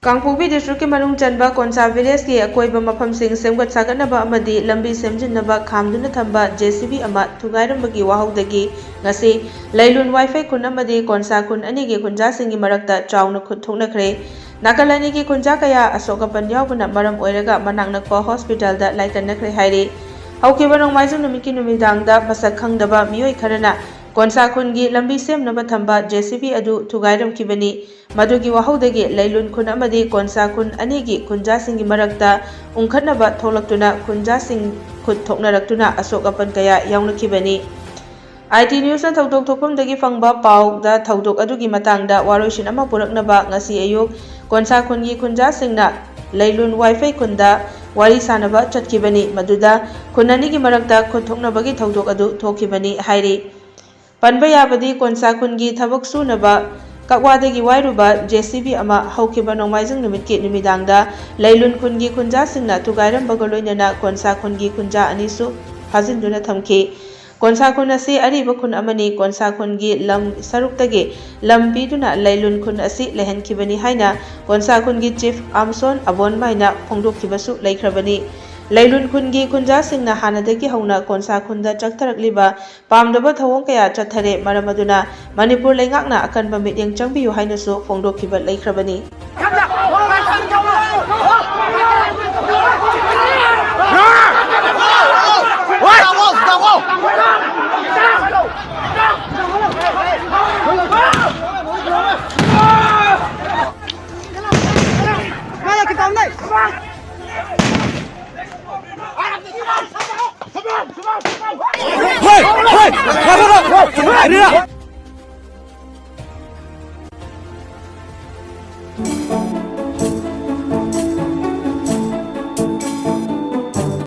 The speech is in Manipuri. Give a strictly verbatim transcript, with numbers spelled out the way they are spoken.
ꯀꯥꯡꯄꯣꯛꯄꯤ ꯗꯤꯁꯇ꯭ꯔꯤꯛꯀꯤ ꯃꯅꯨꯡ ꯆꯟꯕ ꯀꯣꯟꯁꯥ ꯚꯤꯂꯦꯖꯀꯤ ꯑꯀꯣꯏꯕ ꯃꯐꯝꯁꯤꯡ ꯁꯦꯝꯒꯠ ꯁꯥꯒꯠꯅꯕ ꯑꯃꯗꯤ ꯂꯝꯕꯤ ꯁꯦꯝꯖꯤꯟꯅꯕ ꯈꯥꯝꯗꯨꯅ ꯊꯝꯕ ꯖꯦ ꯁꯤ ꯕꯤ ꯑꯃ ꯊꯨꯒꯥꯏꯔꯝꯕꯒꯤ ꯋꯥꯍꯧꯗꯒꯤ ꯉꯁꯤ ꯂꯩꯂꯨꯟ ꯋꯥꯏꯐꯩ ꯈꯨꯟ ꯑꯃꯗꯤ ꯀꯣꯟꯁꯥ ꯈꯨꯟ ꯑꯅꯤꯒꯤ ꯈꯨꯟꯖꯥꯁꯤꯡꯒꯤ ꯃꯔꯛꯇ ꯆꯥꯎꯅ ꯈꯨꯠ ꯊꯣꯛꯅꯈ꯭ꯔꯦ꯫ ꯅꯥꯀꯜ ꯑꯅꯤꯒꯤ ꯈꯨꯟꯖꯥ ꯀꯌꯥ ꯑꯁꯣꯛ ꯑꯄꯟ ꯌꯥꯎꯕꯅ ꯃꯔꯝ ꯑꯣꯏꯔꯒ ꯃꯅꯥꯛ ꯅꯛꯄ ꯍꯣꯁꯄꯤꯇꯥꯜꯗ ꯂꯥꯏꯀꯠꯅꯈ꯭ꯔꯦ ꯍꯥꯏꯔꯤ꯫ ꯍꯧꯈꯤꯕ ꯅꯣꯡꯃꯥꯏꯖꯤꯡ ꯅꯨꯃꯤꯠꯀꯤ ꯅꯨꯃꯤꯗꯥꯡꯗ ꯃꯁꯛ ꯈꯪꯗꯕ ꯃꯤꯑꯣꯏ ꯈꯔꯅ ꯀꯣꯟꯁꯥ ꯈꯨꯟꯒꯤ ꯂꯝꯕꯤ ꯁꯦꯝꯅꯕ ꯊꯝꯕ ꯖꯦ ꯁꯤ ꯕꯤ ꯑꯗꯨ ꯊꯨꯒꯥꯏꯔꯝꯈꯤꯕꯅꯤ꯫ ꯃꯗꯨꯒꯤ ꯋꯥꯍꯧꯗꯒꯤ ꯂꯩꯂꯨꯟ ꯈꯨꯟ ꯑꯃꯗꯤ ꯀꯣꯟꯁꯥ ꯈꯨꯟ ꯑꯅꯤꯒꯤ ꯈꯨꯟꯖꯥꯁꯤꯡꯒꯤ ꯃꯔꯛꯇ ꯎꯪꯈꯠꯅꯕ ꯊꯣꯛꯂꯛꯇꯨꯅ ꯈꯨꯟꯖꯥꯁꯤꯡ ꯈꯨꯠ ꯊꯣꯛꯅꯔꯛꯇꯨꯅ ꯑꯁꯣꯛ ꯑꯄꯟ ꯀꯌꯥ ꯌꯥꯎꯅꯈꯤꯕꯅꯤ꯫ ꯑꯥꯏ ꯇꯤ ꯅ꯭ꯌꯨꯁꯅ ꯊꯧꯗꯣꯛ ꯊꯣꯛꯐꯝꯗꯒꯤ ꯐꯪꯕ ꯄꯥꯎꯗ ꯊꯧꯗꯣꯛ ꯑꯗꯨꯒꯤ ꯃꯇꯥꯡꯗ ꯋꯥꯔꯣꯏꯁꯤꯟ ꯑꯃ ꯄꯨꯔꯛꯅꯕ ꯉꯁꯤ ꯑꯌꯨꯛ ꯀꯣꯟꯁꯥ ꯈꯨꯟꯒꯤ ꯈꯨꯟꯖꯥꯁꯤꯡꯅ ꯂꯩꯂꯨꯟ ꯋꯥꯏꯐꯩ ꯈꯨꯟꯗ ꯋꯥꯔꯤ ꯁꯥꯅꯕ ꯆꯠꯈꯤꯕꯅꯤ꯫ ꯃꯗꯨꯗ ꯈꯨꯟ ꯑꯅꯤꯒꯤ ꯃꯔꯛꯇ ꯈꯨꯠ ꯊꯣꯛꯅꯕꯒꯤ ꯊꯧꯗꯣꯛ ꯑꯗꯨ ꯊꯣꯛꯈꯤꯕꯅꯤ ꯍꯥꯏꯔꯤ꯫ ꯄꯟꯕ ꯌꯥꯕꯗꯤ ꯀꯣꯟꯁꯥ ꯈꯨꯟꯒꯤ ꯊꯕꯛ ꯁꯨꯅꯕ ꯀꯛꯋꯥꯗꯒꯤ ꯋꯥꯏꯔꯨꯕ ꯖꯦ ꯁꯤ ꯕꯤ ꯑꯃ ꯍꯧꯈꯤꯕ ꯅꯣꯡꯃꯥꯏꯖꯤꯡ ꯅꯨꯃꯤꯠꯀꯤ ꯅꯨꯃꯤꯗꯥꯡꯗ ꯂꯩꯂꯨꯟ ꯈꯨꯟꯒꯤ ꯈꯨꯟꯖꯥꯁꯤꯡꯅ ꯊꯨꯒꯥꯏꯔꯝꯕꯒ ꯂꯣꯏꯅꯅ ꯀꯣꯟꯁꯥ ꯈꯨꯟꯒꯤ ꯈꯨꯟꯖꯥ ꯑꯅꯤꯁꯨ ꯐꯥꯖꯤꯟꯗꯨꯅ ꯊꯝꯈꯤ꯫ ꯀꯣꯟꯁꯥ ꯈꯨꯟ ꯑꯁꯤ ꯑꯔꯤꯕ ꯈꯨꯟ ꯑꯃꯅꯤ꯫ ꯀꯣꯟꯁꯥ ꯈꯨꯟꯒꯤ ꯂꯝ ꯁꯔꯨꯛꯇꯒꯤ ꯂꯝ ꯄꯤꯗꯨꯅ ꯂꯩꯂꯨꯟ ꯈꯨꯟ ꯑꯁꯤ ꯂꯩꯍꯟꯈꯤꯕꯅꯤ ꯍꯥꯏꯅ ꯀꯣꯟꯁꯥ ꯈꯨꯟꯒꯤ ꯆꯤꯐ ꯑꯝꯁꯣꯟ ꯑꯕꯣꯟꯃꯥꯏꯅ ꯐꯣꯡꯗꯣꯛꯈꯤꯕꯁꯨ ꯂꯩꯈ꯭ꯔꯕꯅꯤ꯫ ꯂꯩꯂꯨꯟ ꯈꯨꯟꯒꯤ ꯈꯨꯟꯖꯥꯁꯤꯡꯅ ꯍꯥꯟꯅꯗꯒꯤ ꯍꯧꯅ ꯀꯣꯟꯁꯥ ꯈꯨꯟꯗ ꯆꯠꯊꯔꯛꯂꯤꯕ ꯄꯥꯝꯗꯕ ꯊꯧꯑꯣꯡ ꯀꯌꯥ ꯆꯠꯊꯔꯦ꯫ ꯃꯔꯝ ꯑꯗꯨꯅ ꯃꯅꯤꯄꯨꯔ ꯂꯩꯉꯥꯛꯅ ꯑꯀꯟꯕ ꯃꯤꯠꯌꯦꯡ ꯆꯪꯕꯤꯌꯨ ꯍꯥꯏꯅꯁꯨ ꯐꯣꯡꯗꯣꯛꯈꯤꯕ ꯂꯩꯈ꯭ꯔꯕꯅꯤ꯫